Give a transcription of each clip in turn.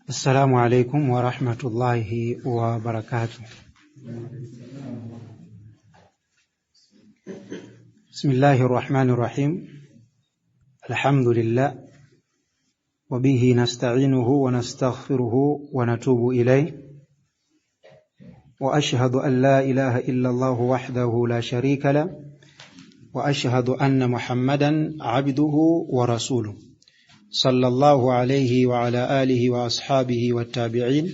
السلام عليكم ورحمة الله وبركاته. بسم الله الرحمن الرحيم. الحمد لله وبه نستعينه ونستغفره ونتوب إليه، وأشهد أن لا إله إلا الله وحده لا شريك له، وأشهد أن محمدا عبده ورسوله صلى الله عليه وعلى آله وأصحابه والتابعين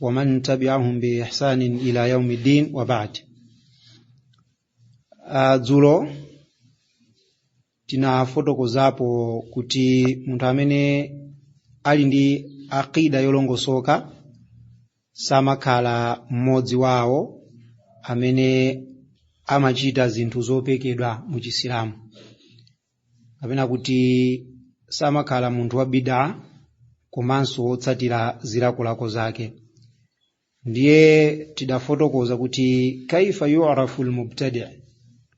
ومن تبعهم بإحسان إلى يوم الدين، وبعد. Dzulo tinafotokozapo kuti munthu amene ali ndi aqida yolongosoka samakhala mmodzi wawo amene amachita zinthu zopekedwa mu Chisilamu, kapena kuti samakhala munthu wa bid'a komanso wotsatira zilakolako zake. Ndiye tidafotokoza kuti kaifa yu'rafu al-mubtadi',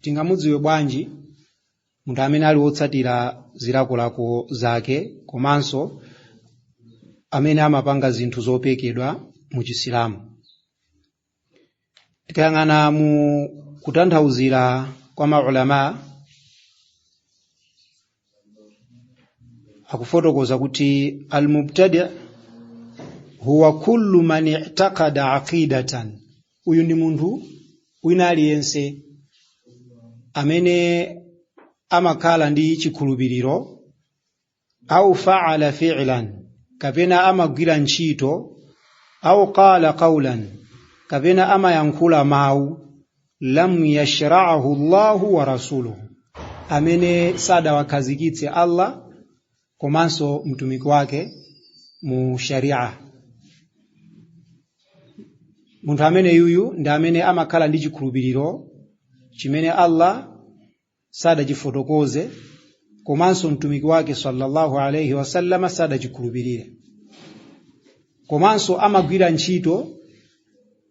tingamudziwe bwanji munthu amene ali wotsatira zilakolako zake komanso amene amapanga zinthu zopekedwa mu Chisilamu. Tikayang'ana mu kutanthauzira kwa maulama, akufotokoza kuti al-mubtadi' huwa kullu man i'taqada aqidatan, uyu ndi munthu wina aliyense amene amakhala ndi chikhulupiriro, au fa'ala fi'lan, kapena amagwira ntchito, au qala qawlan, kapena amayankhula mawu, lam yashra'ahu Allahu wa rasuluhu, amene sadawakhazikitse Allah komanso mtumiki wake mu sharia. Munthu amene yuyu ndi amene amakhala ndi chikhulupiriro chimene Allah sadachifotokoze komanso mtumiki wake sallallahu alayhi wasallama sadachikhulupirire, komanso amagwira ntchito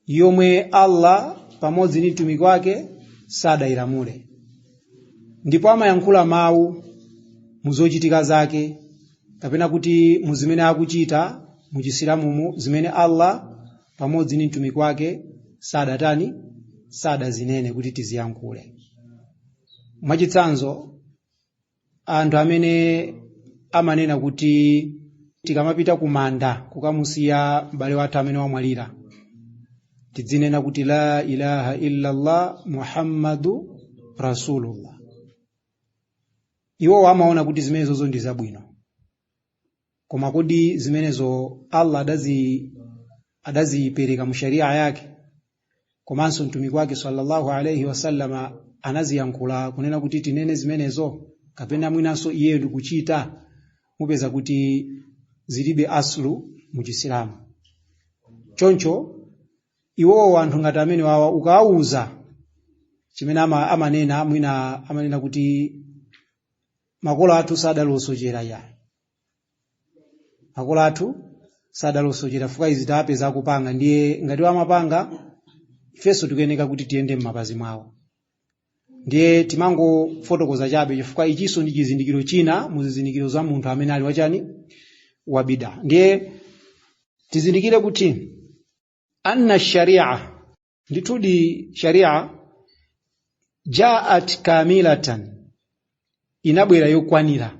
yomwe Allah pamodzi ndi mtumiki wake sadayilamule, ndipo amayankhula mawu muzochitika zake kapena kuti muzimene akuchita muchisilamumu zimene Allah pamodzi ndi mtumiki wake sadatani sadazinene kuti tiziyankhule. Mwachitsanzo, anthu amene amanena kuti tikamapita kumanda kukamusiya m'bale wathu amene wamwalira tidzinena kuti la ilaha illallah Muhammadu Rasulullah, iwo amaona kuti zimenezozo ndi zabwino, koma kodi zimenezo Allah adazipereka mu sharia yake komanso mtumiki wake sallallahu alayhi wasallama anaziyankhula kunena kuti tinene zimenezo, kapena mwinanso iyeyo ndikuchita? Mupeza kuti zilibe aslu mu Chisilamu. Choncho iwowo anthu ngati amene wawa ukawauza chimene amanena, mwina amanena kuti makolo athu sadalosochera, ya makolo athu sadalosochera fuka izi tapeza akupanga, ndiye ngati wamapanga ifenso tikuyeneka kuti tiyende m'mapazi mwawo. Ndiye timangofotokoza chabe chifukwa ichinso ndi chizindikiro china mu zizindikiro za munthu amene ali wachani wa bid'a. Ndiye tizindikire kuti anna sharia, ndithudi sharia jaat kamilatan, inabwera yokwanira,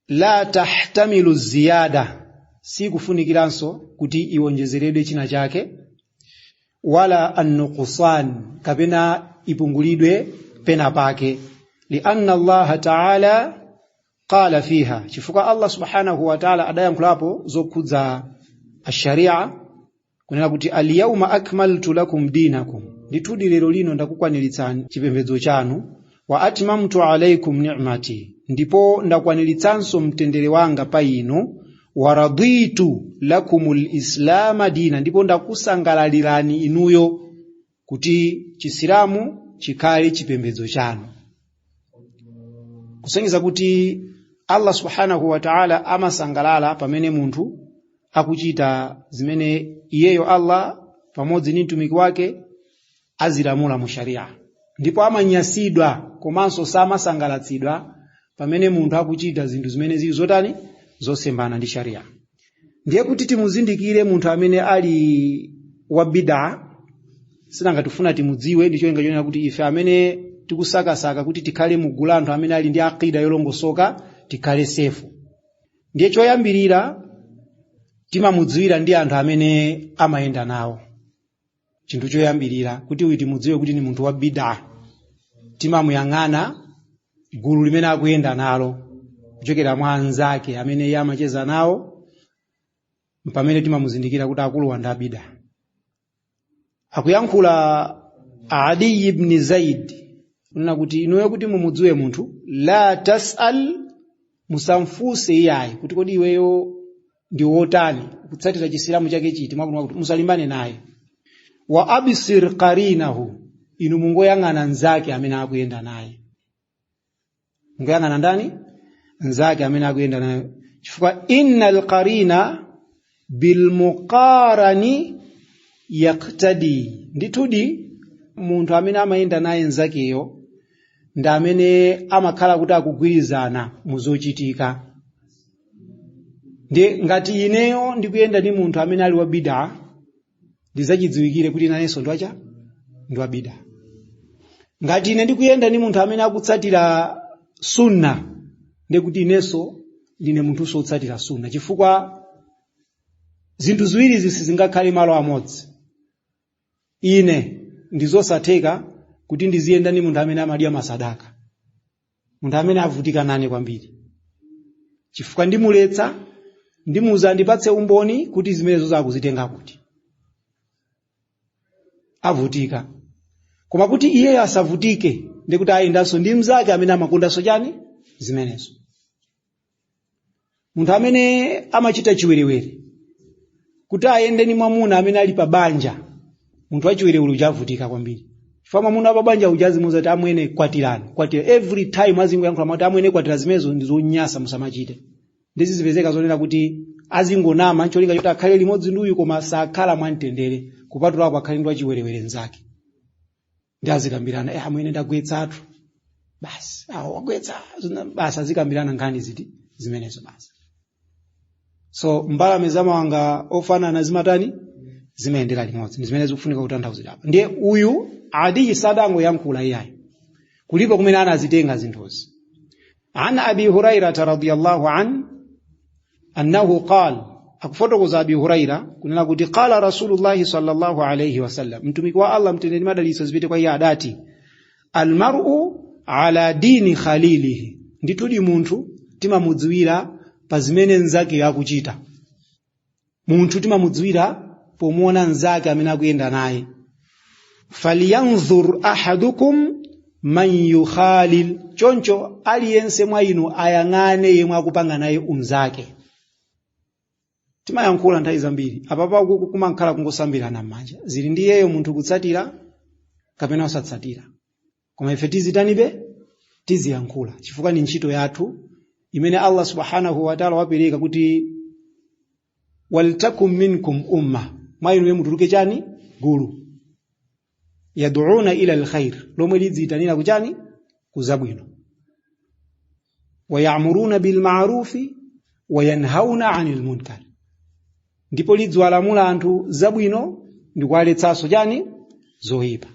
la tahtamilu ziyada, sikufunikiranso kuti iwonjezeredwe china chake, wala annuqsan, kapena ipungulidwe pena pake, li anna Allah ta'ala qala fiha, chifukwa Allah subhanahu wa ta'ala adayankhulapo zokhudza asharia kunena kuti al-yawma akmaltu lakum dinakum, ndithudi lero lino ndakukwaniritsani chipembedzo chanu, wa atmamtu alaykum ni'mati, ndipo ndakwaniritsanso mtendere wanga pa inu, wa raditu lakumul islama dina, ndipo ndakusangalalirani inuyo kuti Chisilamu chikhale chipembedzo chanu. Kusonyeza kuti Allah subhanahu wa ta'ala amasangalala pamene munthu akuchita zimene iyeyo Allah pamodzi ndi mtumiki wake azilamula mu sharia, ndipo amanyasidwa komanso samasangalatsidwa pamene munthu akuchita zinthu zimene zili zotani zosembana ndi sharia. Ndiye kuti timuzindikire munthu amene ali wa bid'a, sinanga tifuna timudziwe ndi cholinga chonena kuti ife amene tikusakasaka kuti tikhale mugulu anthu amene ali ndi aqida yolongosoka tikhale safe. Ndiye choyambirira timamudziwira ndi anthu amene amayenda nawo. Chinthu choyambirira kuti uyu timudziwe kuti ni munthu wa bid'a, timamuyang'ana gulu limene akuyenda nalo kuchokera mwa anzake amene iye amacheza nawo, pamene timamuzindikira kuti akuluwa ndi abida. Akuyankhula Adi ibn Zaid kunena kuti inuyo kuti mumudziwe munthu, la tasal, musamfunse iyayi kuti kodi iweyo ndi wotani, kutsatira chisilamu chake chiti, mwakuti musalimbane naye. Wa absir qarinahu, inu mungoyang'ana nzake amene akuyenda naye. Mungoyang'ana ndani? Nzake amene akuyenda naye, chifukwa innal qarina bilmuqarani yaqtadi, ndithudi munthu amene amayenda naye nzakeyo ndi amene amakhala kuti akugwirizana muzochitika. Ndiye ngati ineyo ndikuyenda ndi munthu amene ali wa bid'a, ndizachidziwikire kuti nanenso ndiwacha ndi wa bid'a. Ngati ine ndikuyenda ndi munthu amene akutsatira sunna, ndikuti inenso ndine munthu wotsatira sunna, chifukwa zinthu ziwiri izi sizingakhale malo amodzi. Ine ndizosatheka kuti ndiziyenda ndi munthu amene amadya masadaka, munthu amene avutika nane kwambiri, chifukwa ndimuletsa, ndimuza andipatse umboni kuti zimenezo zakuzitenga kuti avutika. Koma kuti iyeyo asavutike, ndikuti ayendanso ndi mnzake amene amakondanso chani zimenezo. Munthu amene amachita chiwerewere kuti ayende ndi mwamuna amene ali pa banja, munthu wachiwerewere uja avutika kwambiri, chifukwa mwamuna wa pa banja uja azimuuza kuti amwene kwatirani, kwatira every time, azingoyankhula mati amwene kwatira, zimenezo ndi zonyasa, musamachite. Ndizizipezeka zonena kuti azingonama ncholinga choti akhale limodzi ndi uyu, koma sakhala mwamtendere, kupatulapo akhale ndi wachiwerewere mnzake, ndi azikambirana, amwene ndagwetsatu basi, awo wagwetsa basi, azikambirana nkhani ziti zimenezo basi. So mbalame zamawanga ofanana zimatani? Zimayendera limodzi. Ndi zimene zikufunika kutanthauzira apa. Ndiye uyu Adiyi sadangoyankhula iyayi, kulipo kumene anazitenga zinthuzi. An Abi Hurairata radiyallahu an annahu qal, akufotokoza Abi Huraira kunena kuti qala Rasulullahi sallallahu alayhi wasallam, mtumiki wa Allah mtendere ndi madalitso zipite kwa iye adati, almar'u ala dini khalilihi, ndithudi munthu timamudziwira pa zimene nzake akuchita. Munthu timamudziwira pomuona nzake amene akuyenda naye. Falyanzur ahadukum man yukhalil, choncho aliyense mwa inu ayang'ane yemwe akupanga naye unzake. Timayankhula nthawi zambiri apapa uku kumankhala kungosambirana m'manja, zili ndi iyeyo munthu kutsatira kapena osatsatira, koma ife tizitanibe? Tiziyankhula, chifukwa ni ntchito yathu imene Allah subhanahu wa ta'ala wapereka kuti waltakum minkum umma, mwa inu mutuluke chani? Gulu, yad'una ila alkhair, lomwe lidziyitanira kuchani? Kuzabwino, wayamuruna bilma'rufi wayanhauna 'anil munkar, ndipo lidziwalamula anthu zabwino ndikuwaletsanso chani? Zoyipa.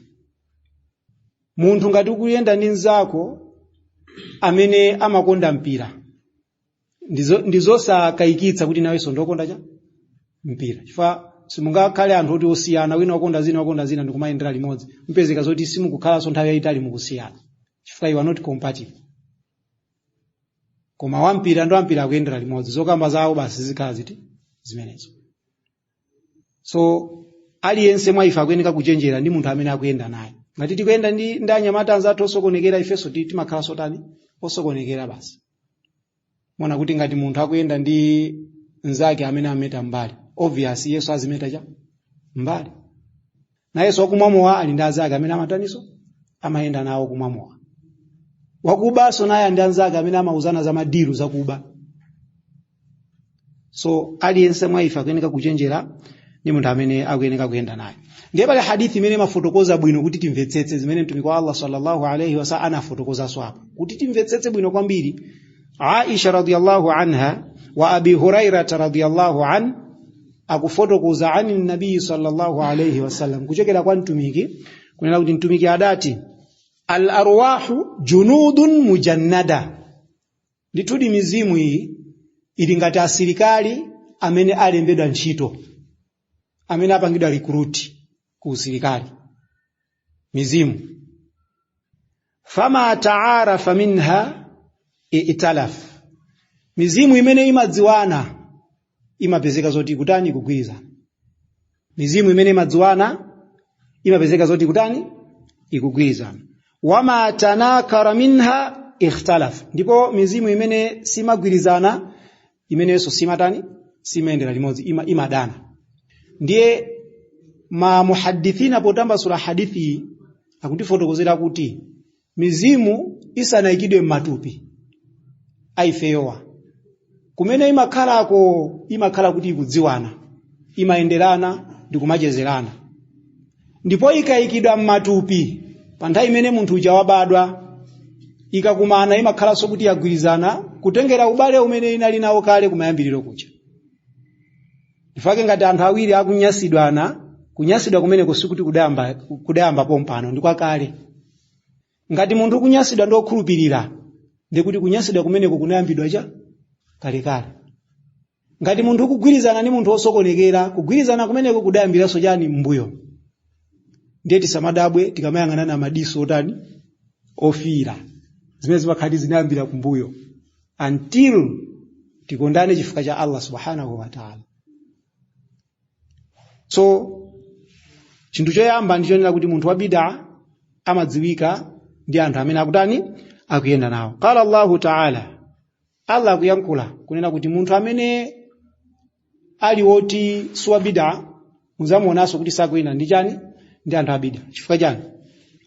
Munthu ngati ukuyenda ndi mnzako amene amakonda mpira, ndizosakayikitsa kuti nawenso ndokonda cha mpira, chifukwa simungakhale anthu oti osiyana, wina wakonda zina, wakonda zina, ndikumayendera limodzi, mpezeka zoti simukukhalanso nthawi yayitali, mukusiyana, chifukwa you are not compatible. Koma wampira ndi wampira akuyendera limodzi, zokamba zawo basi zikhala ziti? Zimenezo. So aliyense mwa ife akuyeneka kuchenjera ndi munthu amene akuyenda naye. Ngati tikuyenda ndi anyamata anzathu osokonekera, ifenso timakhala sotani? Osokonekera basi. Mona kuti ngati munthu akuyenda ndi nzake amene ameta mbali, obvious yesu azimeta cha mbali nayenso. Wakumwamowa ali ndi anzake amene amataniso? Amayenda nawo kumwamowa. Wakubanso naye ali ndi anzake amene amauzana za madilu zakuba. So aliyense mwa ife akuyeneka kuchenjera ndi munthu amene akuyeneka kuyenda naye. Ndiye pali hadithi imene imafotokoza bwino kuti timvetsetse zimene mtumiki wa Allah sallallahu alaihi wasallam anafotokozanso apa, kuti timvetsetse bwino kwambiri. Aisha radiyallahu anha Wa Abi Hurairata radiyallahu an, akufotokoza ani nabii sallallahu alayhi wasallam, kuchokera kwa mtumiki, kunena kuti mtumiki adati: al arwahu junudun mujannada, ndithudi mizimu iyi ili ngati asilikali amene alembedwa ntchito, amene apangidwa recruit ku usilikali. Mizimu, fama taarafa minha italaf, mizimu imene imadziwana imapezeka zoti kutani? Kugwirizana. Mizimu imene imadziwana imapezeka zoti kutani? Ikugwirizana. Wama tanakara minha ikhtalaf, ndipo mizimu imene simagwirizana, imenenso simatani? Simayendera limodzi, imadana. Ndiye ma muhadithina potambasula hadithi akutifotokozera kuti mizimu isanayikidwe m'matupi aifeyowa, kumene imakhalako imakhala kuti ikudziwana, imayenderana ndi kumachezerana. Ndipo ikayikidwa m'matupi pa nthawi imene munthu uja wabadwa, ikakumana imakhalanso kuti yagwirizana, kutengera ubale umene inali nawo kale kumayambiriro kuja. Ndifake ngati anthu awiri akunyasidwana, kunyasidwa kumeneko sikuti kudayamba pompano, ndi kwakale. Ngati munthu ukunyasidwa ndi okhulupirira, ndikuti kunyasidwa kumeneko kunayambidwa cha kalekale. Ngati munthu ukugwirizana ndi munthu wosokonekera, kugwirizana kumeneko kudayambiranso chani? Mbuyo. Ndiye tisamadabwe tikamayang'anana madiso otani? Ofiira. Zimene zimakhala zinayambira kumbuyo, until tikondane chifukwa cha Allah subhanahu wa ta'ala. So chinthu choyamba ndichonena kuti munthu wa bid'a amadziwika ndi anthu amene akutani? Akuyenda nawo. Qala Allahu ta'ala, Allah akuyankhula kunena kuti munthu amene ali woti siwa bid'a muzamuonanso kuti sakuyenda ndi chani? Ndi anthu a bid'a. Chifukwa chani?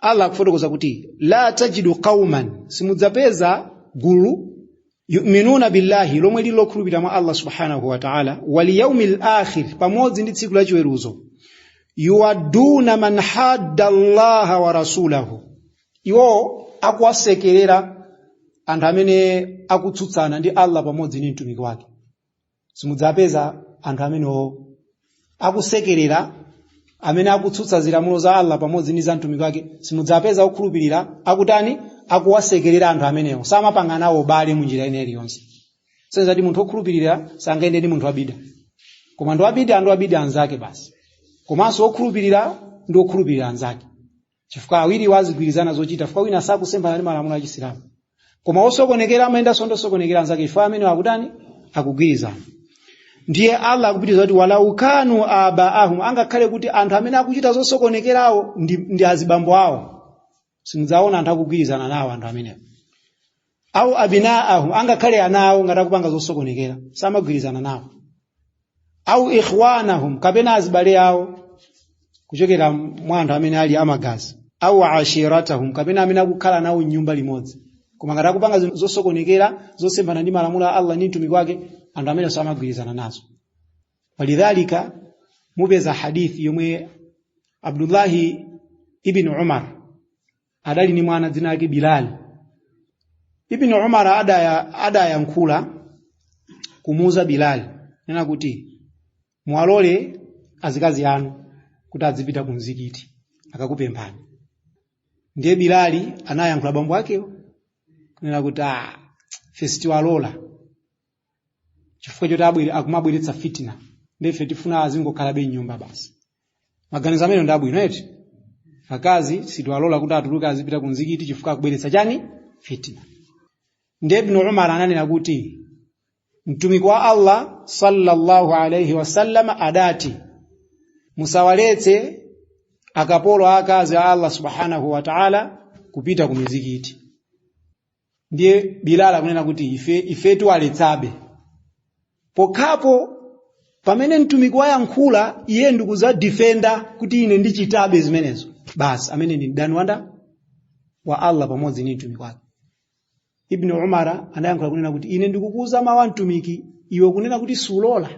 Allah akufotokoza kuti la tajidu qauman, simudzapeza gulu, yu'minuna billahi, lomwe lili lokhulupirira mwa Allah subhanahu wa ta'ala, wal yawmil akhir, pamodzi ndi tsiku lachiweruzo, yuwadduna man hadda Allaha wa rasulahu, iwo akuwasekerera anthu amene akutsutsana ndi Allah pamodzi ndi mtumiki wake. Simudzapeza anthu amenewo akusekerera amene akutsutsa zilamulo za Allah pamodzi ndi za mtumiki wake. Simudzapeza okhulupirira akutani? Akuwasekerera anthu amenewo, samapanga nawo ubale munjira ina iliyonse. Senzati munthu okhulupirira sangayende ndi munthu wabida, koma ndi wabida ndi wabida anzake basi, komanso okhulupirira ndi okhulupirira anzake, chifukwa awiri wazigwirizana zochita, chifukwa wina sakusemphana ndi malamulo a Chisilamu. Koma osokonekera amayendanso ndi osokonekera anzake, chifukwa amene akutani? Akugwirizana. Ndiye Allah akupitiriza kuti walau kanu abaahum, angakhale kuti anthu amene akuchita zosokonekerawo ndi azibambo awo, simudzaona anthu akugwirizana nawo anthu amenewo. Au abinaahum, angakhale ana awo ngati akupanga zosokonekera, samagwirizana nawo. Au ikhwanahum, kapena azibale awo kuchokera mwa anthu amene ali amagazi. Au ashiratahum, kapena amene akukhala nawo mnyumba limodzi, koma ngati akupanga zinthu zosokonekera zosemphana ndi malamulo a Allah ndi mtumiki wake, anthu amene samagwirizana nazo. Walidhalika mupeza hadithi yomwe Abdullahi ibn Umar adali ni mwana dzina lake Bilal. Ibn Umar adayankhula kumuuza Bilal nena kuti muwalole azikazi anu kuti adzipita ku mzikiti akakupemphani. Ndiye Bilali anayankhula bambo akewo kunena kuti ife sitiwalola chifukwa choti akumabweretsa fitina, ndiye ife tifuna azingokhalabe m'nyumba basi. Maganizo amene ndi abwino eti? Akazi sitiwalola kuti atuluke azipita ku mzikiti chifukwa akubweretsa chani? Fitina. Ndiye Ibn Umar ananena kuti mtumiki wa Allah sallallahu alayhi wasallam adati musawaletse akapolo akazi a Allah subhanahu wa ta'ala kupita ku mizikiti. Ndiye Bilal akunena kuti ife tiwaletsabe pokhapo pamene mtumiki wayankhula, iye ndikuza defenda kuti ine ndichitabe zimenezo basi, amene ni mdani wanda wa Allah pamodzi ndi mtumiki wake. Ibn Umar anayankhula kunena kuti ine ndikukuuza mawu a mtumiki, iwe kunena kuti sulola.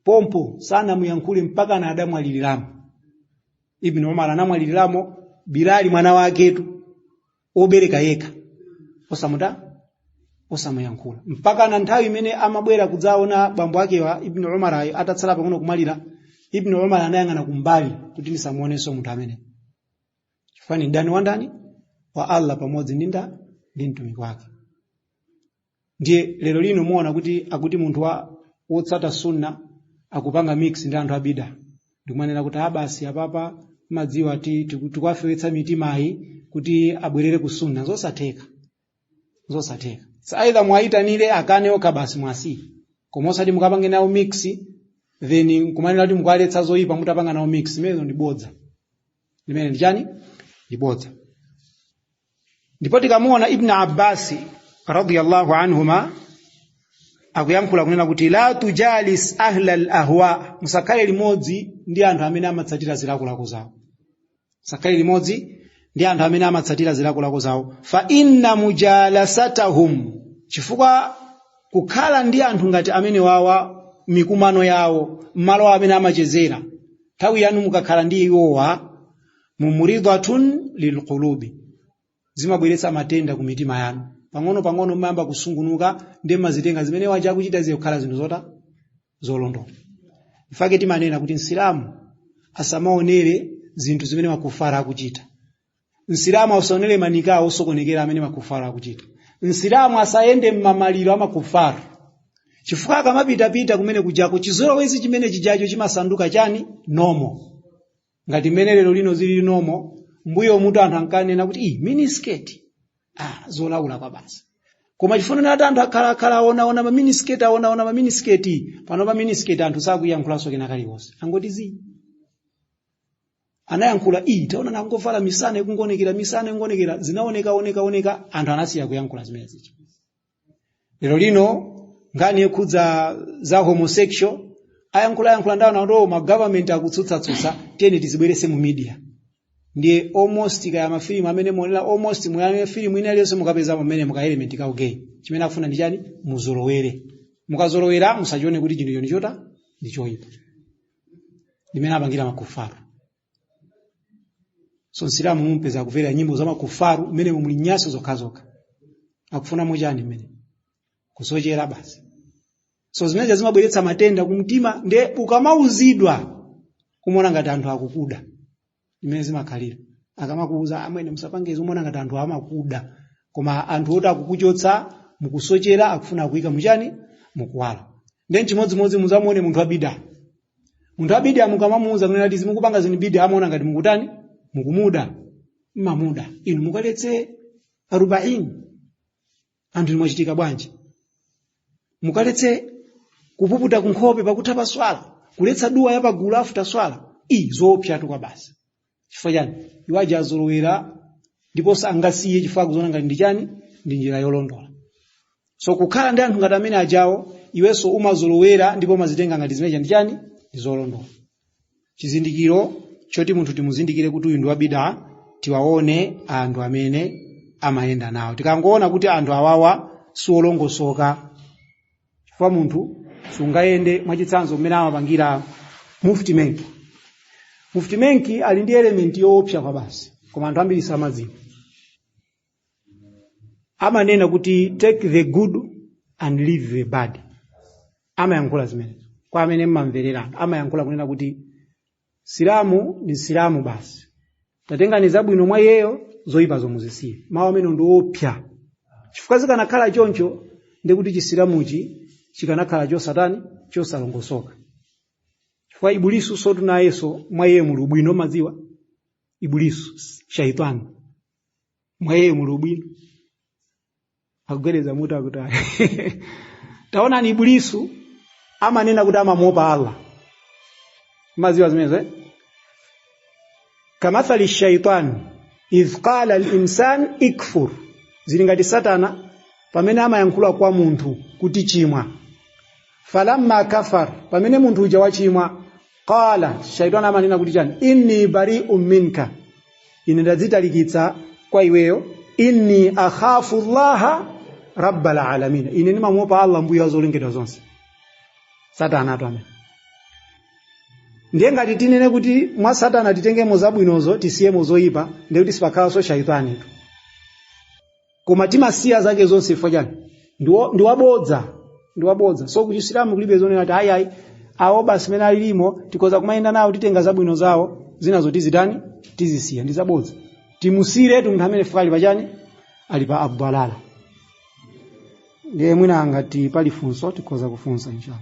Pompo sanamuyankhule mpaka na adamwaliriramo. Ibn Umar anamwaliriramo Bilali mwana waketu obereka yekha, osamuta Osamayankhula mpaka na nthawi imene amabwera kudzaona bambo akewa Ibn Umar ayo atatsala pang'ono kumalira. Ibn Umar anayang'ana kumbali kuti ndisamuonenso munthu amene, chifukwa ni mdani wa ndani? Wa Allah pamodzi ndi ndi mtumiki wake. Ndiye lero lino muona kuti akuti munthu wa wotsata sunna akupanga mix ndi anthu abida, ndikumanena kuti abasi apapa madziwa tikuwafewetsa mitimayi kuti abwerere ku sunna. Zosatheka, zosatheka. Aidha mwayitanire akane okha basi mwasiye, koma osati mukapange nawo mix, then nkumanena kuti mukuwaletsa zoyipa mutapanga nawo mix. Imenezo ndi bodza. Limene ndi chani? Ndi bodza. Ndipo tikamuona Ibn Abbas radiyallahu anhuma akuyankhula kunena kuti la tujalis ahla al-ahwa, musakhale limodzi ndi anthu amene amatsatira zilakolako zawo, musakhale limodzi ndi anthu amene amatsatira zilakolako zawo. Fa inna mujalasatahum, chifukwa kukhala ndi anthu ngati amene wawa, mikumano yawo, malo amene amachezera, nthawi yanu mukakhala ndi iwowa, mumuridatun lilqulubi, zimabweretsa matenda ku mitima yanu. Pang'ono pang'ono mumayamba kusungunuka ndi mazitenga zimene waja akuchita zikukhala zinthu zota zolondola. Ifake timanena kuti Msilamu asamaonere zinthu zimene makufara akuchita, Msilamu asaonere manikaha osokonekera amene makufara akuchita, Msilamu asayende m'mamaliro amakufara, chifukwa akamapitapita kumene kujako chizolowezi chimene chijacho chimasanduka chani? Normal. Ngati mmene lero lino zili normal, mbuyo mutu anthu ankanena kuti iyi miniskirt, ah, zolaula kwa basi. Koma chifuniro ati anthu akhalakhala aonaona ma miniskirt, aonaona ma miniskirt, pano pa miniskirt anthu sakuyankhulanso kena kaliwonse, angoti zi anayankhula iyi taona nangovala misana ikungoonekera, misana ikungoonekera, zinaoneka oneka oneka, anthu anasiya kuyankhula zimene zicha. Lero lino nkhani yokhudza za homosexual ayankhula ayankhula ndawo nawo ma government akutsutsatsutsa, tiyeni tizibwerese mu media. Ndiye almost kaya mafilimu amene muonera, almost muyane filimu ina iliyonse mukapeza pamene muka element ka gay. Chimene akufuna ndi chani? Muzolowere. Mukazolowera musachione kuti chinthu ndi chota ndi choyipa, limene apangira makufaru. So Msilamu mumpeza kumvera nyimbo za makufaru mmene muli nyaso zokhazokha, akufuna muchani? Mmene kusochera basi. So zimene zimabweretsa matenda kumtima, nde ukamauzidwa kumaona ngati anthu akukuda. Imene zimakhalira akamakuuza, amwene musapange, umaona ngati anthu amakuda, koma anthu oti akukuchotsa mukusochera, akufuna akuyika muchani? Mukuwala. Then chimodzimodzi muzamuone munthu wabida. Munthu wabida mukamamuuza kunena kuti zimukupanga zini bida, amaona ngati mukutani? Mukumuda, mmamuda. Inu mukaletse 40, anthu nimwachitika bwanji? Mukaletse kupuputa kunkhope pakutha pa swala, kuletsa duwa ya pagulu after swala, iyi zoopsatu kwa basi. Chifukwa chani? Iwaja azolowera ndipo sangasiye, chifukwa akuziona ngati ndi chani? Ndi njira yolondola. So kukhala ndi anthu ngati amene ajawo, iwenso umazolowera ndipo umazitenga ngati zimene ndi chani? Ndi zolondola. Chizindikiro choti munthu timuzindikire kuti uyu ndi wabida, tiwaone anthu amene amayenda nawo. Tikangoona kuti anthu awawa siolongosoka, chifukwa munthu sungayende. Mwachitsanzo mmene amapangira Mufti Menk. Mufti Menk ali ndi element yoopsa kwa basi, koma anthu ambiri samadziwa. Amanena kuti take the good and leave the bad. Amayankhula zimenezo kwa amene mmamverera. Anthu amayankhula kunena kuti Silamu ni Silamu basi, tatengani zabwino mwa iyeyo, zoyipa zomuzisiye. Mawu amene ndi opsa, chifukwa zikanakhala choncho ndikuti Chisilamuchi chikanakhala chosatani? Chosalongosoka. Chifukwa Ibulisu sotu nayenso mwa iye muli ubwino, madziwa Ibulisu shaitani mwa iye muli ubwino. Akugwereza mutu akuti taonani, Ibulisu amanena kuti amamuopa Allah, maziwa zimenezo, eh? Kamathali shaitani idh qala al-insan ikfur, zili ngati Satana pamene amayankhula kwa munthu kuti chimwa. Falamma kafar, pamene munthu uja wachimwa, qala shaitani, amanena kuti chani? Inni bari'un minka, ine ndadzitalikitsa kwa iweyo. Inni akhafu Llaha rabbal alamin, ine ndimamuopa Allah mbuye wa zolengedwa zonse. Satana atu amene. Ndiye ngati tinene kuti mwa Satana titengemo zabwinozo tisiyemo zoyipa, ndiye kuti sipakhalanso shaitani tu. Koma timasiya zake zonse chifukwa chani? Ndiwabodza, ndiwabodza. So kuchisilamu kulibe zonena kuti ayi ayi, awo basi mene alilimo tikoza kumayenda nawo, titenga zabwino zawo, zinazo tizitani, tizisiya. Ndi zabodza. Timusiretu munthu amene fuka ali pachani, ali pa abdalala. Ndiye mwina ngati pali funso tikhoza kufunsa, inshallah.